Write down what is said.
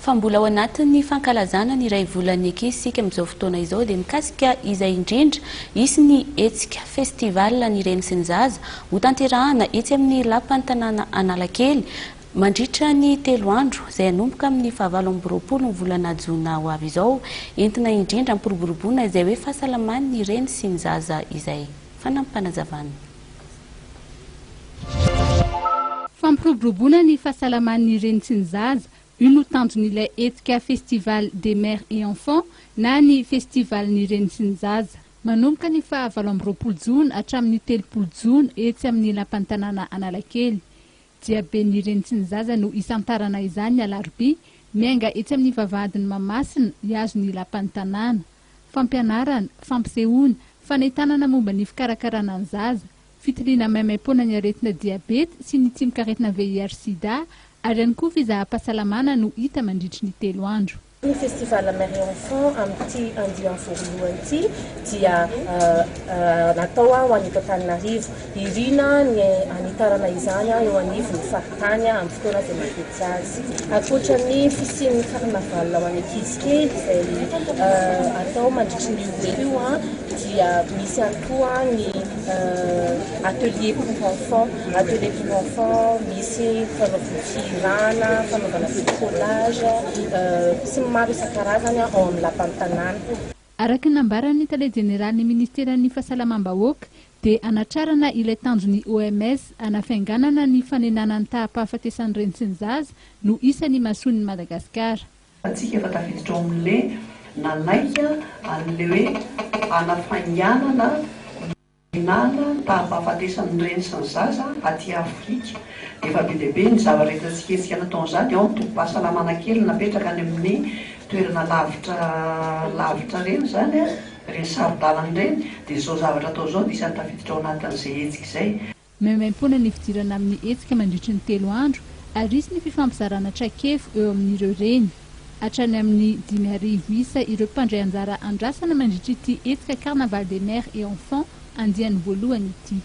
Fa mbola ao anatin'ny fankalazana ny iray volan'ny ankizy isika amin'izao fotoana izao dia mikasika izay indrindra, hisy ny hetsika Festival ny reny sy ny zaza hotanterahana etsy amin'ny Lapan'ny tanàna Analakely mandritra ny telo andro izay hanomboka amin'ny fahavalo amby 20 ny volana jona ho avy izao, entina indrindra hampiroboroboana izay hoe fahasalaman'ny reny sy ny zaza izay. Fanampim-panazavana. Fampiroboroboana ny fahasalaman'ny reny sy ny zaza, io no tanjon'ilay hetsika Festival des mères et enfants na ny Festival-n'ny reny sy ny zaza. Manomboka ny faha 28 jona hatramin'ny 30 jona etsy amin'ny Lapan'ny tanàna Analakely. Diaben'ny reny sy ny zaza no hisantarana izany ny alarobia, miainga etsy amin'ny vavahadin'i Mahamasina hihazo ny Lapan'ny tanàna. Fampianarana, fampisehoana, fanentanana momba ny fikarakarana ny zaza, fitiliana maimaimpoana ny aretina diabeta sy ny tsimokaretina VIH-Sida ary ihany koa fizaham-pahasalamana no hita mandritry ny telo andro. Ny Festival Mère et Enfant amin'ity andiany voalohany ity dia natao ho an'ny eto Antananarivo. Irina ny hanitarana izany eo anivon'ny faritany amin'ny fotoana izay mampety azy. Ankoatra ny fisian'ny carnaval ho an'ny ankizy kely izay atao mandritry ny io dia misy ihany koa ny atelier pour enfants. Atelier pour enfants misy fanaovana fihirana, fanaovana bricolage sy ny maro isan-karazany ao amin'ny lapan'ny tanàna. Araka ny nambaran'ny tale jeneralin'ny ministeran'ny fahasalamam-bahoaka dia hanatrarana ilay tanjon'ny OMS hanafainganana ny fanenana ny taham-pahafatesan'ny reny sy ny zaza no isan'ny imasoan'i Madagasikara. Antsika efa tafiditra ao amin'ilay nanaiky an'ilay hoe hanafainganana ny Nana taham-pahafatesan'ny reny sy ny zaza aty Afrika. Efa be dia be ny zavatra hitantsika hetsika nataon'izany, ao ny tobim-pahasalamana kely napetraka any amin'ny toerana lavitra lavitra ireny izany, ireny saro-dalana ireny, dia izao zavatra atao izao dia isan'ny tafiditra ao anatin'izay hetsika izay. Maimaimpoana ny fidirana amin'ny hetsika mandritry ny telo andro ary hisy ny fifampizarana traikefa eo amin'ireo reny. Hatrany amin'ny 5000 isa ireo mpandray anjara andrasana mandritra ity hetsika Carnaval des Mères et Enfants andiany voalohany ity.